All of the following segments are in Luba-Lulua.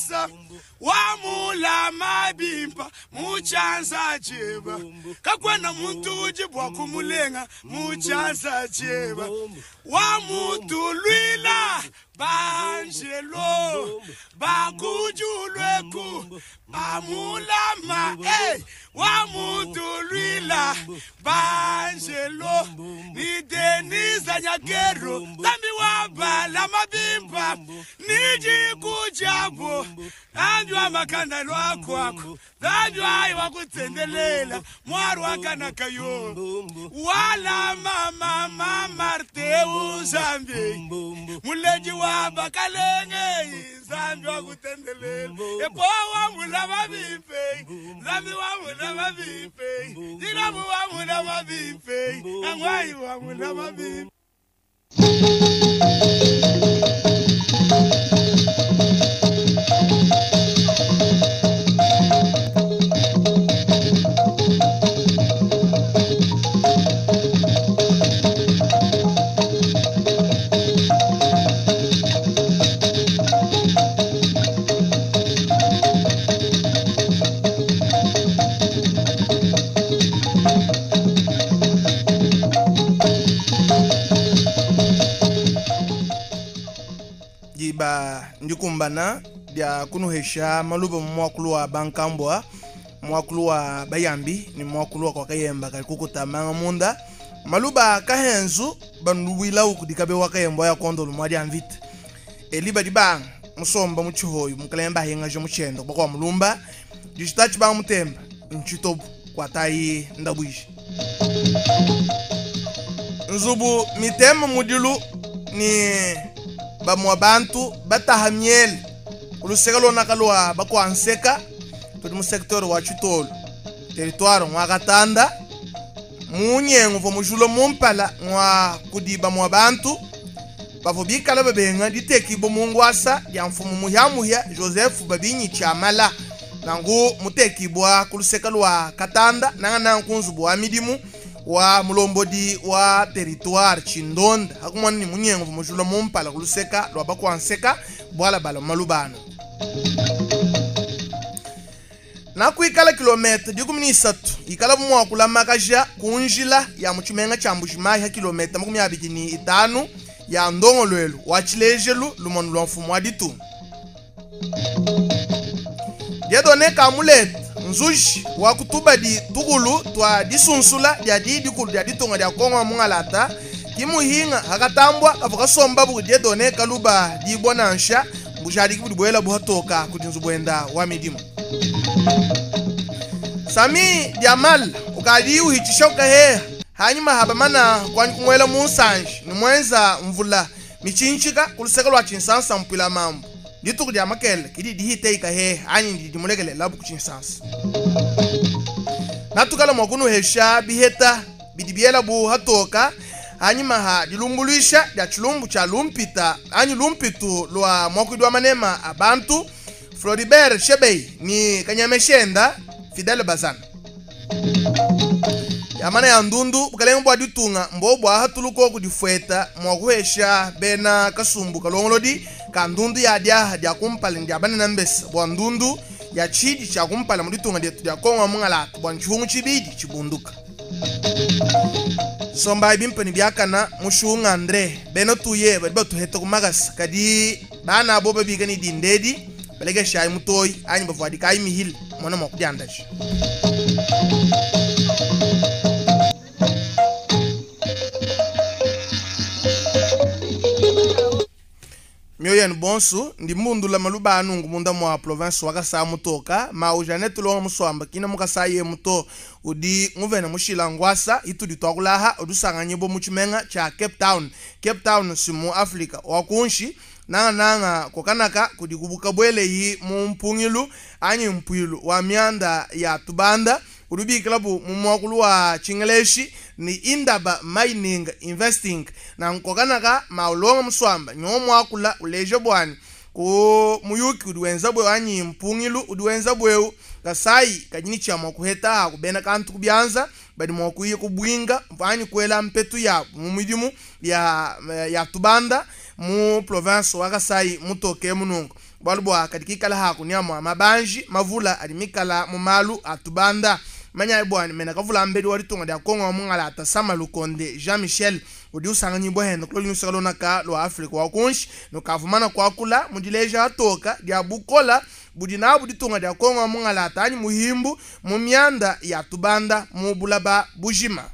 ngwasa wamula mabimpa muchanza cheba kakwena muntu udi bwa kumulenga muchanza cheba wamutulwila banjelo bakujulweku bamulama hey, wamutulwila banjelo ni Denise Nyakero tambi wabala mabimba nijikujabo anjwa makanda lwakwako danjwa wakutsendelela mwarwa kana kayo wala mama mama Marteu Zambi muleji wa bakalenge Zambi wakutendelela epo wa mulama bimpe Zambi wa mulama bimpe Jirabu wa mulama bimpe Angwai wa mulama bimpe. Diba ndikumbana dia kunuhesha maluba mwakulu wa bankambwa mwakulu wa bayambi ni mwakulu wa kwakayemba kali kukutamanga munda maluba kahenzu banduwila ukudikabe wakayemba ya kondolo mwadi amvita eliba diba musomba muchihoyu mukalemba henga je muchendo bakwa mulumba dijitachi ba mutemba nchitobu kwatayi ndabwiji nzubu mitema mudilu ni bamwa bantu bataha miel uluseka lonaka lwa bakwanseka tuli mu secteur wa Chitolo territoire mwa Katanda munyengo vo mujulo mumpala mwa kudiba mwa bantu bavo bikala babenga ditekibo mungwasa ya mfumu muhyamuhya Joseph Babinyi Chamala nangu mutekibwa kuluseka lwa Katanda nanga nankunzubu wa midimu wa mulombodi wa territoire Chindonda hakumwani ni munyengo mujulo mumpala kuluseka lwa bakwanseka bwala bala malubano nakuikala kilomita 13 ikala mwakula makaja kunjila ya muchimenga cha Mbujimayi ha kilomita 25 ya ndongolwelo wa Tshilejelu lumonu lwa mfumu wa ditunga Dieudonné Kamuleta nzuji wa kutubadi tukulu twa disunsula dia didikulu dia ditunga dia Kongo mungalata kimuhinga hakatambwa kavukasomba bu Dieudonné kaluba dibona nsha mbujadiki budi bwela buhatoka kudinzu bwenda wa midimu Sami Diamal ukali uhichisha ukaheha hanyuma habamana kwani kumwela musanji ni mwenza mvula michinchika kuluseka lwa chinsansa mpwila mambo dituku dia makele kidi dihite ikaheha anyi ndidimulekele labu kuchinsansa natukala mwakunuhesha biheta bidibiela bu hatoka hanyuma ha dilumbuluisha dia chilumbu cha lumpita anyi lumpitu lwa mwakwidwa manema abantu Floribert Shebei ni kanyameshenda Fidel Bazana yamana ya ndundu bukalenga bwa ditunga mbobwa hatuluko kudifweta mwakuhesha bena kasumbu kalongolodi ka ndundu ya dia dia kumpala ndia banana mbesa bwa ndundu ya chidi cha kumpala mu ditunga dietu dia Kongo mungalata bwa nchungu chibidi chibunduka somba ibimpeni byakana mushunga Andre beno tuye bali batuheta kumagasa kadi bana abo babika ni dindedi balekesha ayi mutoyi anyi bavwadika ayi mihili mwana mwakudyandaje. Mioyo bonsu ndi mbundula maluba anungu munda mwa province wakasa mutoka ma Janet longa muswamba kina mukasa ye muto udi nguvena mushila ngwasa itudi twakulaha udusanganye bo muchimenga cha Cape Town. Cape Town simu Africa wakunshi nanga nanga kokanaka kudi kubuka bwele yi mu mpungilu anyi mpuilu wa mianda ya tubanda udubikila bu mu mwakulu wa Chingeleshi ni Indaba Mining Investing na nkokanaka maulonga muswamba nyomwakula uleje bwani ku muyuki udiwenza bwe anyi mpungilu udiwenza bweu kasai kanyini cha mwakuheta kubena kantu kubyanza badi mwakuye kubwinga mfanyi kwela mpetu ya mu midimu ya tubanda Mu province wa Kasai mutoke munungu bualu bua kadi kikala haku niamua mabanji mavula adi mikala mu malu atubanda manya bwani mena kavula mbedi wa litunga dia Kongo wa mungala atasama Lukonde Jean Michel udi usanganyibwa henda kulo lunyusa lonaka lwa Afrika wa kunshi nukavumana kwakula mudileja atoka dia bukola budi nabu ditunga dia Kongo wa mungala atanyi muhimbu mu mianda ya tubanda mu bulaba bujima.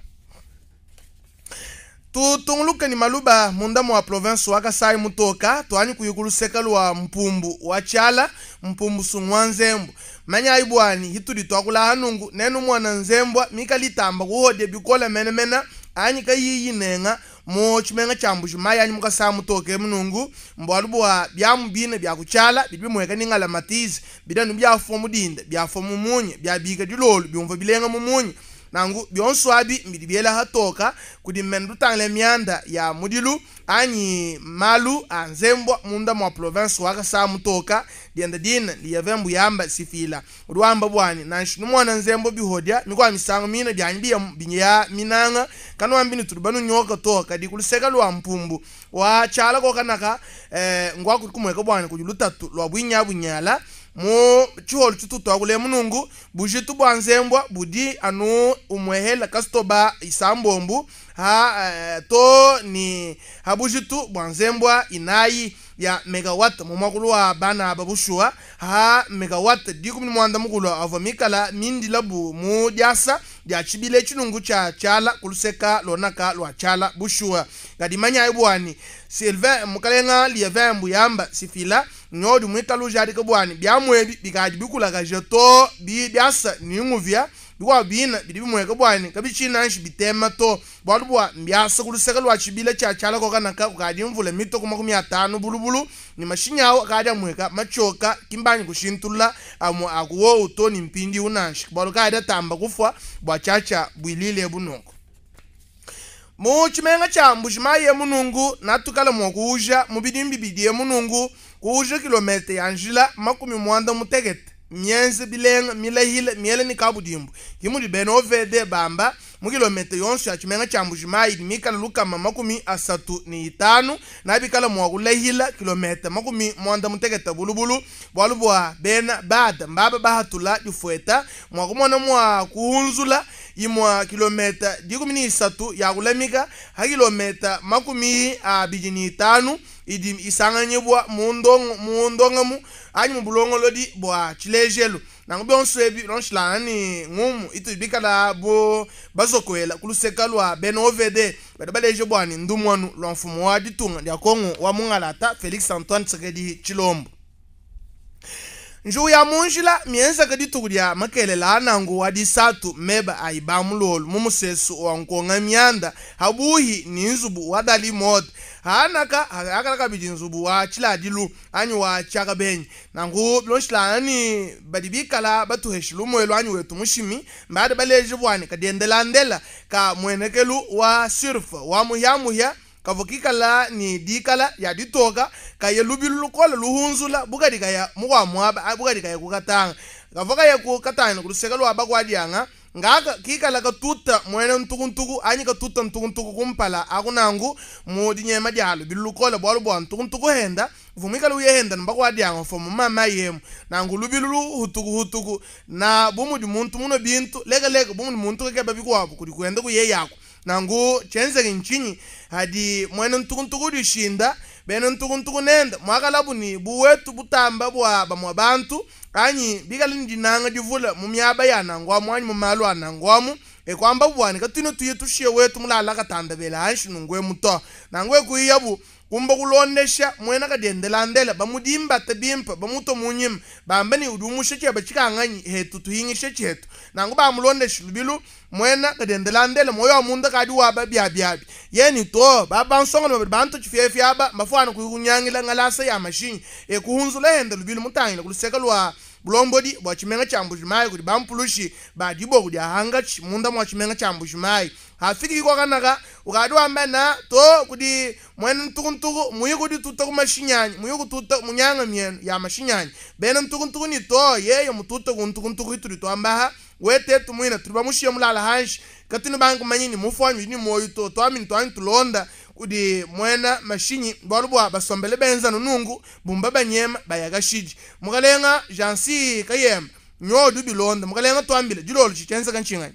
Tutunguluka ni maluba munda mwa province wa Kasai mutoka twanyi kuyikuluseka lwa mpumbu wa chala mpumbu sungwa nzembu manya ibwani hituli twakula hanungu nenu mwana nzembwa mikalitamba kuhode bikola menemena anyi kayiyi nenga mu chimenga cha Mbuji-Mayi anyi mukasa mutoke munungu mbwalu bwa byamu bine bya kuchala bibi mweka ningala matizi bidanu byafo mudinda byafo mumunye byabika dilolu byumva bilenga mumunye nangu byonso abi mbidi byela hatoka kudi mendu tangle mianda ya mudilu anyi malu anzembwa munda mwa province wa Kasai mutoka dienda dina liyavembu yamba sifila udwamba bwani nanshi numwana nzembo bihodia mikwa misango mina byanyi biya binya minanga kanwambi ni turubanu nyoka toka dikuluseka lwa mpumbu wa chala kokanaka ngwa kumweka bwani kujulutatu lwa bwinya bunyala mu chiholo chitutu akule munungu bujitu bwa nzembwa budi anu umwehela kastoba isambombu ha to ni habujitu bwa nzembwa inayi ya megawatt mu mwakulu wa bana babushua ha megawatt dikumi mwanda mukulu ava mikala mindi labu mu diasa dia chibile chinungu cha chala kuluseka lonaka lwa chala bushua gadimanya ibwani Sylvain mukalenga lievembu yamba sifila nyodi mwikalu jadi kabwani byamwebi bikaji bikula kajeto bi biasa ninguvya bikwa bina bidi bimweka bwani kabichina nshi bitema to bwalu bwa mbyasa kuluseka lwa chibile cha chala kokanaka kukadi mvula mito kuma 50 bulubulu ni mashinyawo akadi mweka machoka kimbanyi kushintula amu akuwo utoni mpindi unanshi bwalu kada tamba kufwa bwa chacha bwilile bunoko. Mu chimenga cha Mbuji-Mayi munungu natukala mwakuuja mubidimbi bidie munungu kuuja kilomita ya njila 98 mienze bilenga milahile miele ni kabudimbu kimudi beno ovede bamba mu kilomita yonso ya chimenga cha Mbuji-Mayi mikala lukama 35 nabikala mwakulahila kilomita 98 bulubulu bwalu bwa bena bada mbaba bahatula difueta mwakumona mwa kuhunzula imwa kilomita 13 ya kulamika ha kilomita 25 idi isanganyibwa mundongamu anyi mubulongolodi bwa chilejelo nangu byonso ebi lonshilana ni ngumu itu bikala bo bazokwela kuluseka lwa beno ovd bada baleje bwani ndumwanu lwa mfumo wa ditunga dia Kongo wa mungalata Felix Antoine Tshisekedi Tshilombo. Nju ya munjila mienza kaditu kudya makelela anangu wadisatu meba aiba mulolu mumusesu wa nkonga mianda habuhi ni nzubu wadali mod hanaka akala kabidi nzubu wa chiladilu anyi wa chakabenyi nangu bilonshilana ni badibikala batuheshilu mwelu anyi wetu mushimi mbada baleje bwani kadiendelandela ka mwenekelu wa surf wa muhyamuhya kavokikala ni dikala ya ditoka kaye lubilu lukola luhunzula bukadika ya mukwa mwaba bukadika ya kukatanga kavoka ya kukatanga kuluseka lwa bakwadianga ngaka kikala katuta mwene ntukuntuku anyi katuta ntukuntuku kumpala akunangu mu dinyema dyalo bilu lukola bwalu bwa ntukuntuku henda vumikala uyehenda mbakwadianga fomu mama yemu nangu lubilu luhutuku hutuku na bumudi muntu muno bintu leka leka bumudi muntu kekeba bikwabu kudi kuenda kuye yako nangu chenzeke nchinyi hadi mwene ntukuntuku dishinda bene ntukuntuku nenda mwakalabu ni buwetu butamba bwa bamwa bantu anyi bikala ndinanga divula mu myaba ya nangwamu anyi mu malu anangwamu ekwamba bwani katwino tuye tushiye wetu mulala katanda bela anshi nungwe muto nangwe kuiyabu kumba kulondesha mwena kadiendelandela bamudimba tabimpa bamuto munyima bambani udumushe cheba chikanganyi hetu tuhingishe chetu nangu bamulondesha lubilu mwena kadiendelandela moyo wa munda kadi waba byabyabi yeni to babansonga no bantu chifyefyaba mafwana kunyangila ngalasa ya mashinyi ekuhunzula henda lubilu mutangila kuluseka lwa bulombodi bwa chimenga cha Mbuji-Mayi kudi bampulushi badibo kudi ahanga munda mwa chimenga cha Mbuji-Mayi hafiki kwa kanaka ukadi wambana to kudi mwene ntukuntuku muyi kudi tuta ku mashinyanyi muyi kututa munyanga mienu ya mashinyanyi bene ntukuntuku ni to yeye mututa ku ntukuntuku ituli twambaha wete tumwina tuli bamushiye mulala hanshi katino bangu manyini mufwanyu ni moyo to twamini twani tulonda Kudi mwena mashinyi bwalu bwa basombele benza nunungu bumba banyema bayakashidi mukalenga Jansi Kayemba nyodu bilonda mukalenga twambile dilolo chichenza kanchinganyi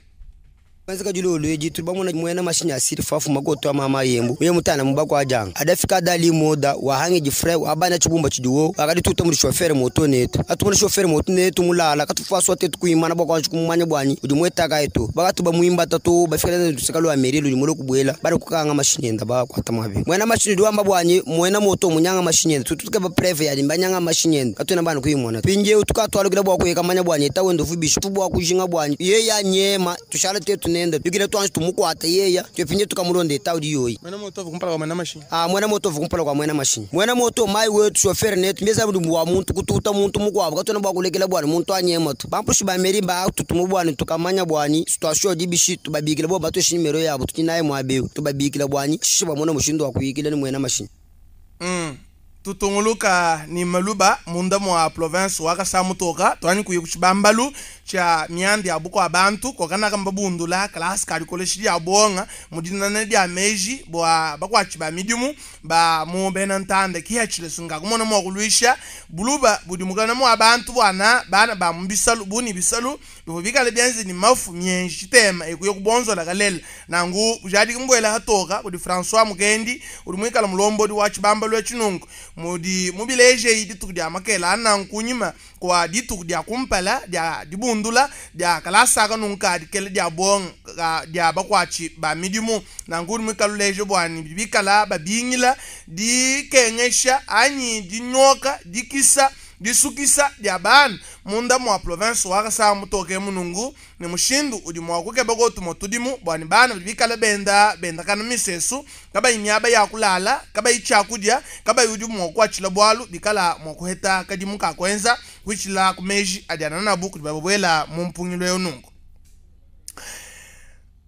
Kwenzeka dilolo edi tuli bamona mwena mashinyi asiri fafu magoto mama yembu uye mutana mubako ajanga adafika dali moda wahange jifre wabana chibumba chidiwo akadi tuta muri chauffeur moto netu atumona chauffeur moto netu mulala katufaswa tetu kuimana bwa kumanya bwanyi udi mwetaka etu bakatu bamuimba tatu bafika netu tusakalo amerilo limolo kubwela bari kukanga mashinyi enda bakwata mwabi mwena mashinyi diwamba bwanyi mwena moto munyanga mashinyi enda tutuke ba preve ya limbanyanga mashinyi enda katuna bana kuimona pinje tukatwalukila bwa kuyeka manya bwanyi tawendo fubisho tubwa kujinga bwanyi ye ya nyema tushala tetu nenda yukile twanji tumukwata yeya twepinye tukamulonda etaudi yoyi mwena moto kumpala kwa mwena mashinyi mwena moto kumpala kwa mwena mashinyi mwena moto mai wetu chauffeur netu mbeza mndu wa muntu kututa muntu mukwabo katona bwa kulekela bwana muntu anyema tu bampushi bameri ba tutumu bwana tukamanya bwani situation dibishi tubabikila bo batwe shinimero yabo tukinaye mwabewe tubabikila bwani shishe bamona mushindo wa kuyikila ni mwena mashinyi tutunguluka ni maluba munda mwa province wakasamutoka twani kuye kuchibambalu cha miandi ya buko abantu kokanaka mbabundula kalasi kali ya bonga mudinana dia meji bwa bakwachi ba midimu ba mu bena ntanda kihachile sunga kumona mwa kulwisha buluba budimukana mu abantu bwana bana ba mbisalu buni bisalu bivo bikale byanze ni mafu mienji chitema ekuye kubonzola kalela nangu bujadi kumbwela hatoka kudi François Mukendi uri mwikala mulombodi wa chibambalu chinungu mudi mubileje dituku dia makela anankunyima kwa dituku dia kumpala dia dibundula dia kalasa kanunka dikele dia bonga dia bakwachi ba midimu nanguri mwikaluleje bwani bikala babingila dikengesha anyi dinyoka dikisa disukisa dia bana munda mwa province wakasa mutoke munungu ni mushindu udi mwa kukeba kotumo tudimu bwani bana bikala benda benda kana misesu kaba imyaba ya kulala kaba ichakudya kaba yudi mwa kwachila bwalu bikala mwa kuheta kadimu ka kwenza kuchila kumeji adiana na buku babwela mumpungilo yonungu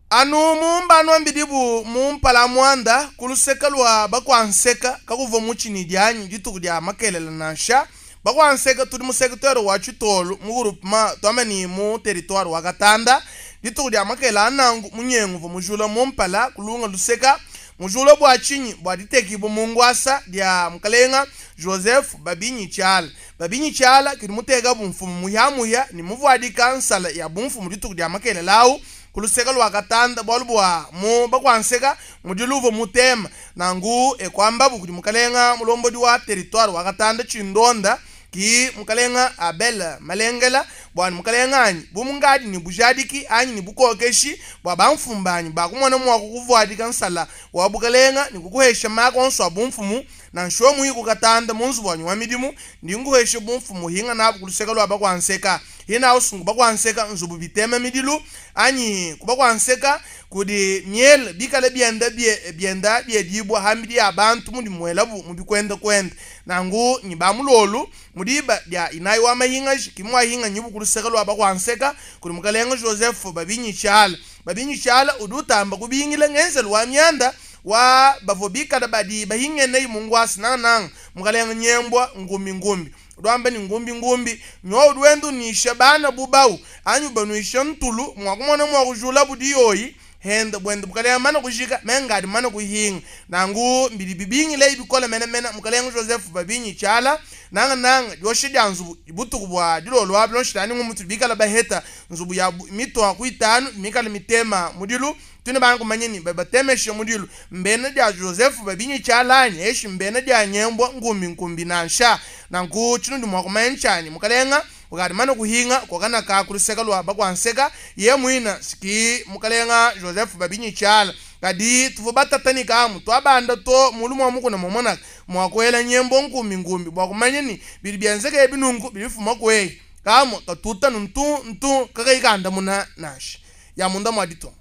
anu mumbano mbidibu mumpala mwanda kuluseka lwa bakwanseka kakuva muchini dyanyi dituku dya makelela nansha bakwanseka tuli mu secteur wa Chitolu mu groupement twamani mu territoire wa Katanda dituku dya makela anangu munyengu vo mujula mumpala kulunga luseka mujula bwa chinyi bwa ditekibo mungwasa dya mukalenga Joseph Babinyi Chala Babinyi Chala kiri muteka bumfumu muyamuya ni muvwadi kansala ya bumfumu dituku dya makela lawu kuluseka lwa Katanda bwalu bwa mu bakwanseka mudiluvo mutema nangu ekwamba bukudi mukalenga mulombodi wa territoire wa Katanda chindonda ki mukalenga Abel Malengela bwana mukalenga anyi bumungadi ni bujadiki anyi ni bukokeshi bwa bamfumbanyi bakumona mwa kukuvwadika nsala wa bukalenga ni kukuhesha makonso abumfumu na nshomu yiku Katanda munzu bwanyu wa midimu ndinguhesha bumfumu hinga nabu kuluseka lwa bakwanseka hina usungu bakwanseka nzubu bitema midilu anyi kubakwanseka kudi miel bikale bienda bienda biedibwa hambidi abantu mudi mwelabu mubikwenda kwenda nangu ni bamulolu mudiba dia inayi wa mahinga kimwa hinga nyibu kuluseka lwa bakwanseka kuli mukalenga Joseph Babinyi Chala Babinyi Chala udutamba kubingile ngenzelu wa myanda wa bavobika badi bahingene mungwasi nanang mukalenga nyembwa ngumbi ngumbi udwamba ni ngumbi ngumbi nyo udwendu ni shabana bubau anyu banuisha ntulu mwakumona mwakujula budiyoyi henda bwenda mukalenga mana kujika mengadi mana kuhinga nangu mbili bibingile ibikola mena mena mukalenga Joseph Babinyi Chala nanga nanga yoshi dia nzubu butuku bwa dilolo wa blonshitani ngumutu bikala baheta nzubu ya mitwa kuitanu mikala mitema mudilu tune bangu manyini babatemeshe mudilu mbene dia Joseph Babinyi Chala anyi eshi mbene dia nyembwa ngumbi ngumbi nansha nangu chinundi mwakumanchani mukalenga wakati mana kuhinga kokana ka kuluseka lwa bakwanseka ye mwina siki mukalenga Joseph Babinyi Chala kadi tuvo batatani kamu twabanda to mulumu wa mukuna momona mwakwela nyembo ngumbi ngumbi bwakumanyini bili byanzeka ebinungu bilifuma kwe kamu katuta ntu ntu kakaikanda muna nashi ya munda mwadito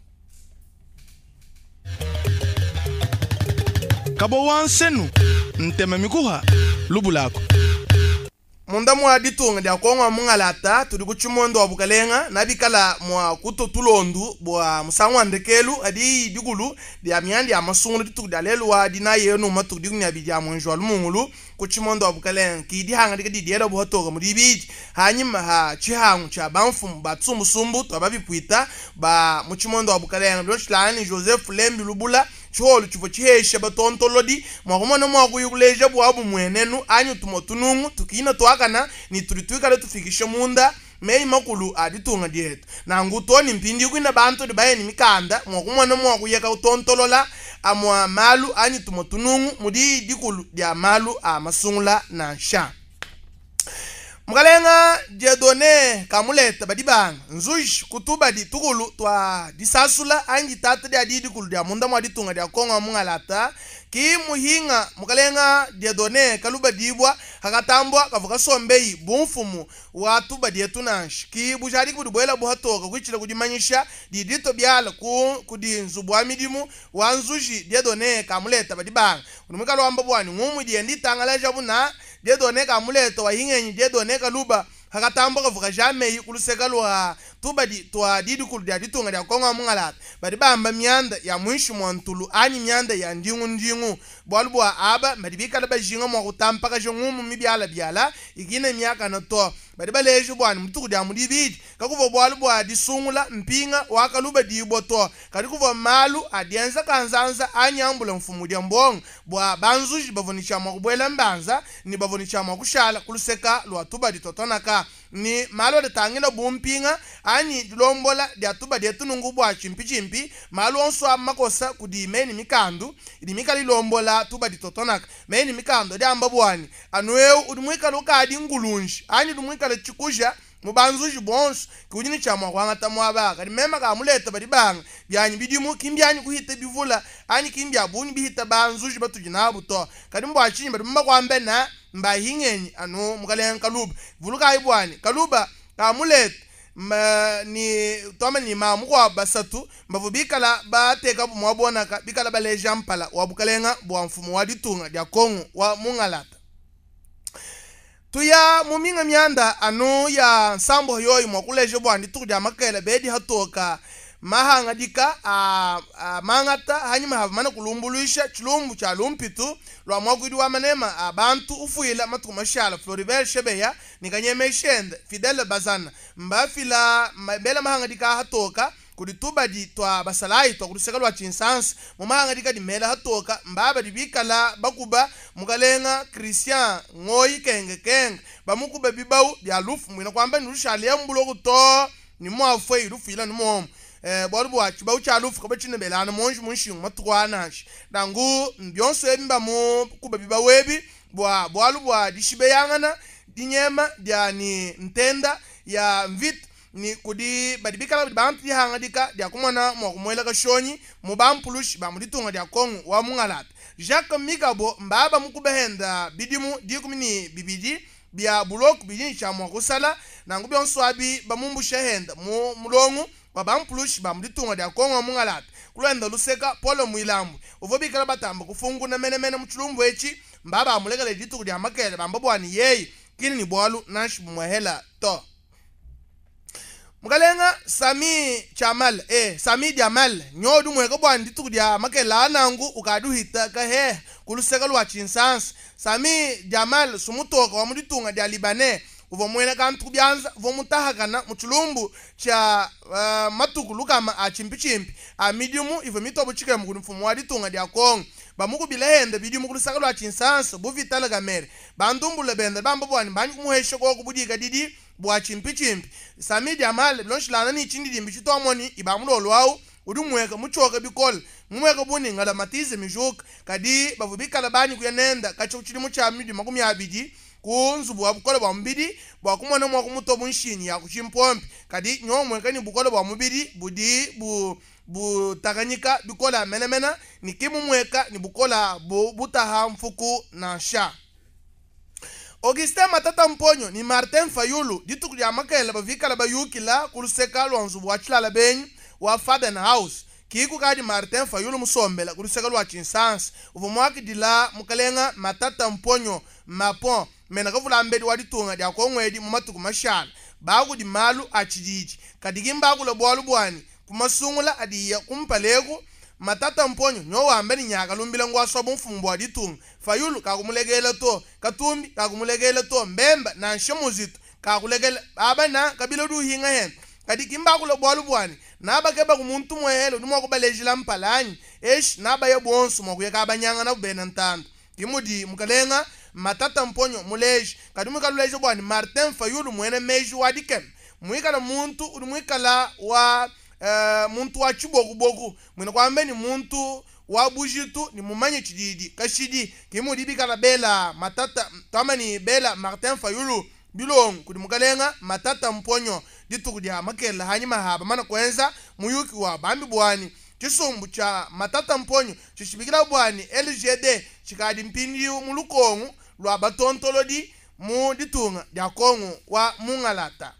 kabo wansenu ntema mikuha lubulako munda mwa ditunga dia kongwa mungalata tuli kuchimondo wa bukalenga nabikala mwa kutotulondu bwa musangwa ndekelu adi digulu dia myandi ya masungu dituku dia lelu wa dina yenu matuku dikunya bija mwenjwa lumungulu kuchimondo wa bukalenga kidi hanga dikadi diela buhatoka mudibiji hanyuma ha chihangu cha bamfumu batsumbusumbu twababipwita ba muchimondo wa bukalenga loshlani Joseph Lembi Lubula Tshiholu tshivua tshihesha batontolodi mua kumona mua kuyukuleja buabu muenenu anyi tumua tunungu tukina tuakana ni tudi tuikale tufikisha munda meyi makulu a ditunga dietu. Nangu to ni mpindi kwina bantu di baye ni mikanda mua kumona mua kuyeka utontolola amua malu anyi tumua tunungu mudi dikulu dia malu a masungula nansha. Mukalenga Dieudonné Kamuleta badibanga nzuji kutubadi tukulu twa disasula anyi tata dia didikulu dia munda mwa ditunga dia Kongo mungalata ki muhinga mukalenga Dieudonné Kaluba dibwa hakatambwa kavuka kasombeyi bumfumu wa tubadi etu nanshi ki bujadi budi bwela buhatoka kuichila kudimanyisha didito byala ku kudi nzubu wa midimu wa nzuji Dieudonné Kamuleta badibanga unumikalo wamba bwani ngumu diendi tangalaja buna Dieudonné Kamuleta wa hingenyi Dieudonné Kaluba hakatambwa kavuka jameyi kuluseka lwa tubadi twa didikulu dia ditunga dia Kongo mungalata badi bamba mianda ya mwishi mwa ntulu anyi mianda ya ndingu ndingu bwalu bwa aba badi bikala bajinga mwa kutampaka ngumu mibyala byala ikine miaka na to badi baleje bwani mutuku dia mudibidi kakuva bwalu bwa disungula mpinga wakaluba dibwa to kadi kuva malu adienza kanzanza anyambula mfumu dia mbongo bwa banzuji bavonisha mwa kubwela mbanza ni bavonisha mwa kushala kuluseka lwa tubadi totonaka ni malu aditangila bumpinga anyi dilombola dia tubadi etunungu bwa chimpi chimpi malu onso amakosa kudi meni mikandu idi mikali lombola tubadi totonaka meni mikando diamba bwani anu eu udi mwikala ukadi ngulunji anyi udi mwikala chikuja mubanzuji bonso kudi ni chamwa kwangata mwaba kadi mema ka muleta badi banga byanyi bidimu kimbyanyi kuhita bivula anyi kimbya bunyi bihita banzuji batuji nabu to kadi mbwa chinyi badi mbakwambe na mbahingenyi anu mukalenga Kaluba vuluka ibwani Kaluba ka muleta ma ni toma ni mamu kwa basatu mbavu bikala bateka mwabonaka bikala baleja mpala wa bukalenga bwa mfumu wa ditunga dia Kongo wa mungalata. Tuya muminga mianda anu ya nsambo yoyi mwakuleje bwa nditu dia makele bedi hatoka mahanga dika a mangata hanyuma havamana kulumbuluisha chilumbu cha lumpitu lwa mwakwidi wa manema abantu ufuila matuku mashala Floribert Chebeya nikanyeme shende Fidel Bazana mbafila bela mahanga dika hatoka kuditubadi twa basalai twa kuduseka lwa chinsansi mumahanga dika dimela hatoka mbaba dibikala bakuba mukalenga Christian Ngoyi kenge kenge bamukuba bibau bya lufu mwina kwamba nirushalia mbulo kuto ni mwafwe ilufu ila ni mwomo bwalu bwa chibau cha lufu kaba chine belana monji munshingu matukwana dangu mbyonso ebimba mu kuba bibawebi bwa bwalu bwa dishibe yangana dinyema dia ni ntenda ya mvit ni kudi badibikala bantu dihanga dika dia kumona mwa kumwela kashonyi mu bampulushi ba muditunga dia Kongo wa mungalata Jacques Migabo mbaba mukubehenda bidimu 12 bya buloku bijinsha mwa kusala nangu byonso abi bamumbusha henda mu mulongo wa bampulushi ba muditunga dia Kongo wa mungalata kulwenda luseka Polo Mwilambu uvo bikala batamba kufunguna menemene mu chilumbu echi mbaba amulekele dituku dia makele bamba bwani yeyi kini ni bwalu nashi bumwehela to. Mukalenga Sami Chamal Sami Jamal nyodu mweka bwani dituku dia makele anangu ukaduhita kahe kuluseka lwa chinsansi Sami Jamal sumutoka wa muditunga dia Libane uvo mwene kantu kubyanza uvo mutahakana muchilumbu cha matuku lukama a chimpi chimpi a midimu ivo mitobo chikemu kuli mfumu wa ditunga dia Kongo bamukubila hende bidimu kulusaka lwa chinsansi buvitala kamere bandumbule benda bamba bwani banyi kumuhesha koko budika didi bwa chimpi chimpi Sami Jamal bilonshilana ni chindi dimbi chitomoni ibamulolwawu udi mweka muchoka bikola mumweka buni ngala matize mijuka kadi bavubikala banyi kuyanenda kacho chilimu cha midi 20 ku nzubu wa bukola bwa mubidi bwa kumona mwa kumuto bunshinyi ya kuchimpompe kadi nyomweka ni bukola bwa mubidi budi bu butakanyika bikola menemena ni kimumweka ni bukola butaha mfuku na sha. Augustin Matata Mponyo ni Martin Fayulu dituku dia makele bavikala bayukila kuluseka lwa nzubu wa chilala benyi wa Faden House kiku kadi Martin Fayulu musombela kuluseka lwa chinsansi uvo mwakidila mukalenga Matata Mponyo mapon mena kavula mbedi wa ditunga dia kongwedi mu matuku mashala bakudi malu achijiji kadiki mbakula bwalu bwani kumasungula adiya kumpaleku Matata Mponyo nyo wambe ni nyaka lumbila ngwaswa bumfumu bwa ditunga Fayulu kakumulegela to Katumbi kakumulegela to Mbemba na Nshemuzito kakulegela abana kabila duhinga hen kadiki mbakula bwalu bwani nabakeba kumuntu mwehelo numwa kubalejila mpalani Eshi nabaya bonso mwakuyeka abanyanga na bena ntanda kimudi mukalenga Matata Mponyo muleji kadi mwikaluleje bwani Martin Fayulu mwene meji wa dikeme mwikala muntu udi mwikala wa muntu wa chibokuboku mwina kwambe ni muntu wa bujitu ni mumanye chididi kashidi kimudi bikala bela Matata tamani bela Martin Fayulu bilongo kudi mukalenga Matata Mponyo dituku dia makela hanyuma haba mana kwenza muyuki wa bambi bwani chisumbu cha Matata Mponyo chishibikila bwani LGD chikadi mpindi mu lukongo lwa batontolodi mu ditunga dia Kongo wa mungalata.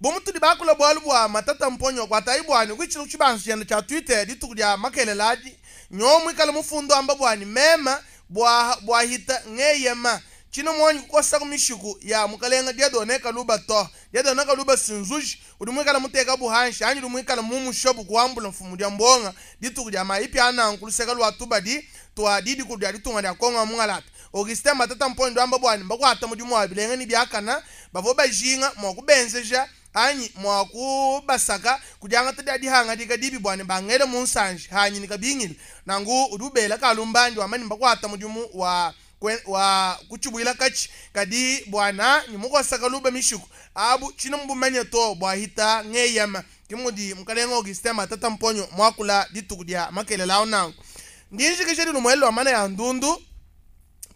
Bomutu di bakula bwalu bwa Matata Mponyo kwa tai bwani kuichilo chibanso chenda cha Twitter dituku dia makelelaji nyomwe kala mufundo amba bwani mema bwa bwahita ngeyema chino mwanyi kukosa kumishiku ya mukalenga Dieudonné Kaluba to Dieudonné Kaluba sinzuji udi mwikala muteka buhanshi anyi udi mwikala mumushobu kuambula mfumu dia mbonga dituku dia maipi ana nkuluseka lwa tubadi twa didi kudia ditunga dia Kongo mungalata. Augustin Matata Mponyo amba bwani mbakwata mudimu wa bilenga ni biakana bavo bajinga mwakubenzeja anyi mwakubasaka kudyanga tadi dihanga dikadibi bwani bangele munsanje hanyi nikabingile nangu udubela kalumbandi wamani mbakwata mudimu wa wa kuchubwila kachi kadi bwana nimukosa kaluba mishuku abu chino mbumanye to bwahita ngeyama kimudi mukalenga Augustin Matata Mponyo mwakula dituku dia makelela nangu ndinjikishe lumwelo amana ya ndundu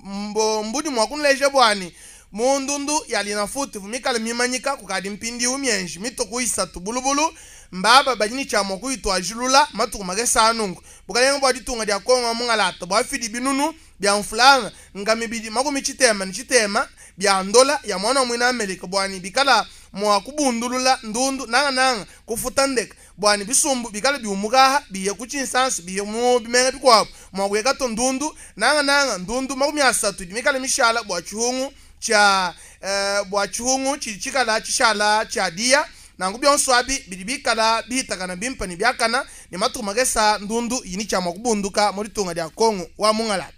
mbo mbudi mwakunleje bwani mundundu yalina futi vumikala mimanyika kukadi mpindi umyenji mituku isatu bulubulu mbaba bajini chamo kuitwa julula matuku makesanungu bukalenga bwa ditunga dia Kongo mungalata bwa fidi binunu bya mfulanga ngamibidi makumi chitema ni chitema bya ndola ya mwana mwina Amerika bwani bikala mwa kubundulula ndundu nanga nanga kufuta ndeka bwani bisumbu bikala biumukaha biye kuchinsansi biye mu bimenga bikwabo mwa kuyeka to ndundu nanga nanga ndundu 30 dimikala mishala bwa chihungu cha bwa chihungu chichikala chishala cha dia nangu byonso abi bidibikala bihitakana bimpa ni byakana ni matuku makesa ndundu yini cha mwa kubunduka muri tunga dia Kongo wa mungalata.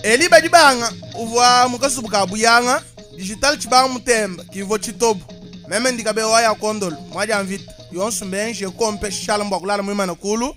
Eli badibanga uvwa mukasubuka buyanga digital chibanga mutemba kivo chitobo meme ndikabewa ya kondolo mwaja mvita yonsu mbenje kompe shala mbwa kulala mwimana kulu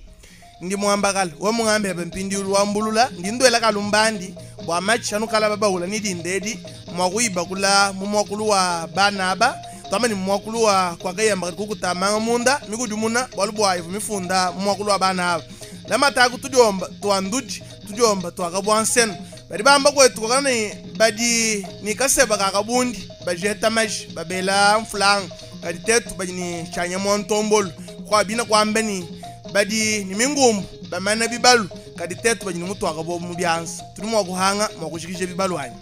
ndi mwambakala we mungambe mpindi ulwambulula ndi ndwela kalumbandi bwa machanu kala babaula ni dindedi mwakuiba kula mumwakulu wa banaba twamani mumwakulu wa kwakayamba kukutamanga munda mikudimuna bwalu bwa ivu mifunda mumwakulu wa banaba lamataku tudiomba twandudi tudiomba twakabwansenu badi bamba kwetu kokana ni badi ni kaseba kakabundi bajeta maji babela mfulanga kadi tetu badi ni chanya mwantombolo kwa bina kwambe ni badi ni mingumbu bamana bibalu kadi tetu badi ni mutu akabo mu byansa tuli mwakuhanga mwakushikisha bibalu anyi.